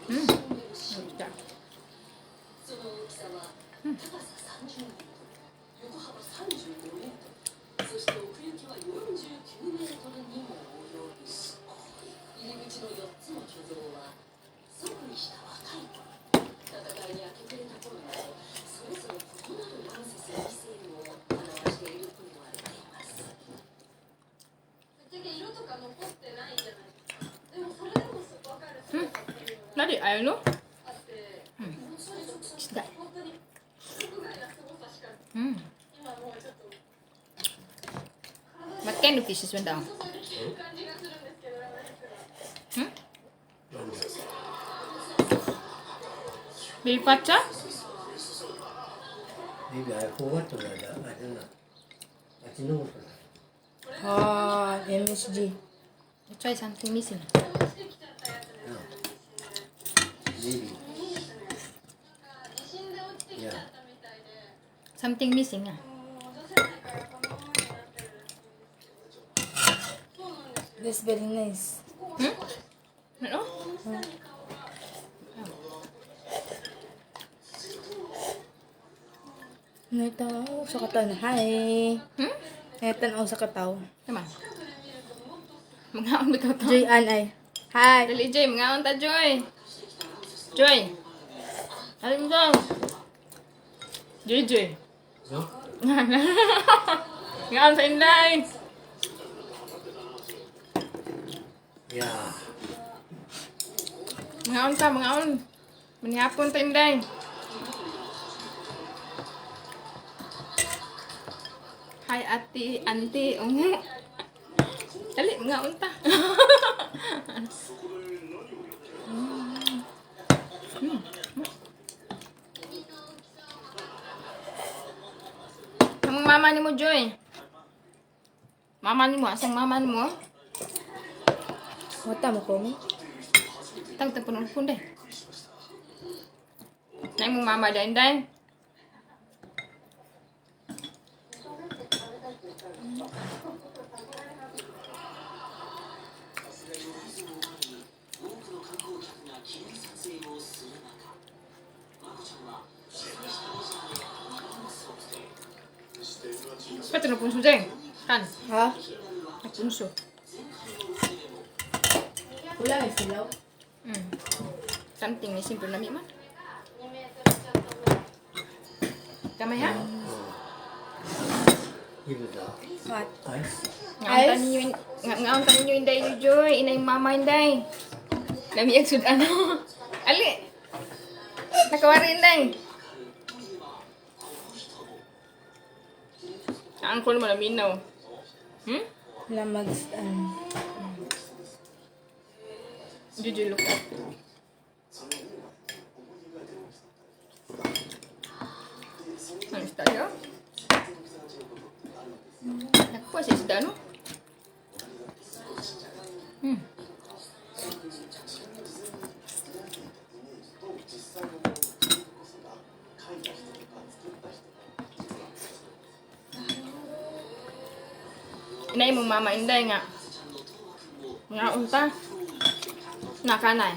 Isda. Nadi, ayaw no? Isda. What kind of fish is one daw? Hmm? Very fat siya? Maybe I forgot to write that. I don't know. Ajinomoto. Ah, MSG. You try something missing. No. Maybe. Yeah. Something missing ah. This very nice. Ano? Nagtanaw sa kataw na. Hi. Hmm? Nagtanaw sa kataw. Tama. Mga bitaw to. Joy Ann ay. Hi. Dali, Joy. Mga ta, Joy. Joy. Dali mo, Joy. Joy, Joy. No? Ngaon sa inday. Yeah. Mga ta, mga on. Manihapon ta, inday. Hi, ati, auntie. Ungo. Dali, mga unta. Ang mama ni mo, Joy. Mama ni mo, asang mama ni mo? Wata mo ko mi. Tang tang punong punde. Nay mong mama dahil dahil. Pwede na punso dyan. Kan, Ha? napunso. Wala may silaw. Something ni simple na mi man. Kamay ha? Give it the What? ice. Ngaon ta ninyo, ngaon ta ninyo inday ni Joy, inay mama inday. Lami ang sudan. Ali. Nakawari inday. Ang ko naman naminaw. Wala mag... Juju, look up. Ano isda yun? Nakuha sa isda, no? Inay mong mama inday nga. Nga unta. Na kana.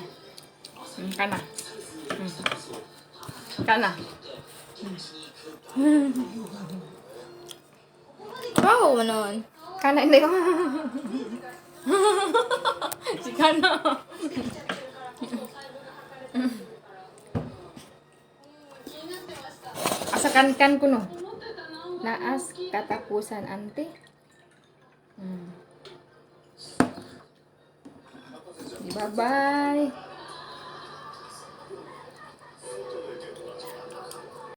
Kana. Kana. Wow, noon. Kana inday ko. Si kana. Asa kan-kan ko no. Naas katapusan ante. Bye-bye.